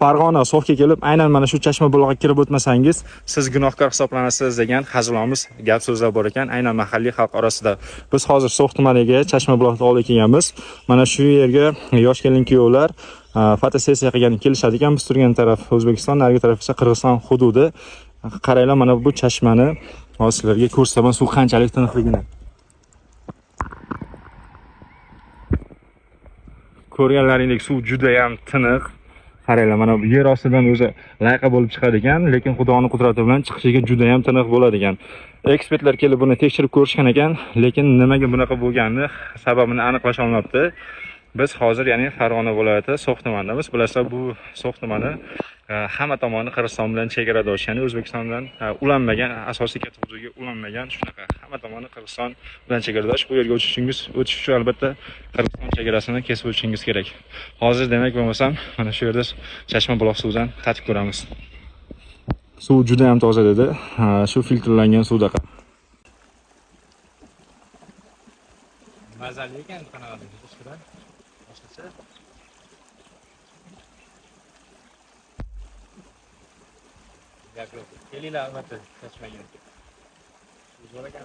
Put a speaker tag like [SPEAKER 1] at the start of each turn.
[SPEAKER 1] Farg'ona So'xga kelib, aynan mana shu chashma bulog'iga kirib o'tmasangiz, siz gunohkor hisoblanasiz degan hazilomuz gap so'zlar bor ekan, aynan mahalliy xalq orasida. Biz hozir So'x tumaniga chashma buloqni oldiga kelganmiz. Mana shu yerga yosh kelin kuyovlar fotosessiya qilgani kelishadi ekan. Biz turgan taraf O'zbekiston, narigi taraf esa Qirg'iziston hududi. Qaranglar, mana bu chashmani hozir sizlarga ko'rsataman, suv qanchalik tiniqligini. Ko'rganlaringdek suv juda ham tiniq. Qaranglar, mana bu yer ostidan o'zi layqa bo'lib chiqadi ekan, lekin Xudoning qudrati bilan chiqishiga juda ham tiniq bo'ladi ekan. Ekspertlar kelib buni tekshirib ko'rishgan ekan, lekin nimaga bunaqa bo'lganini sababini aniqlasha olmabdi. Biz hozir, ya'ni Farg'ona viloyati So'x tumanidamiz. Bilasizlar, bu So'x tumani hamma tomoni Qirg'iziston bilan chegaradosh, ya'ni O'zbekiston bilan ulanmagan, asosiy katta hududga ulanmagan, shunaqa hamma tomoni Qirg'iziston bilan chegaradosh. Bu yerga o'tish uchun albatta Qirg'iziston chegarasini kesib o'tishingiz kerak. Hozir demak bo'lmasam mana shu yerda chashma buloq suvidan tatib ko'ramiz. Suv juda ham toza dedi. Shu filtrlangan suvdaqa. Mazali ekan, qanaqadir boshqacha. Gap yo'q. Kelinglar albatta chashmaga. Zo'r ekan.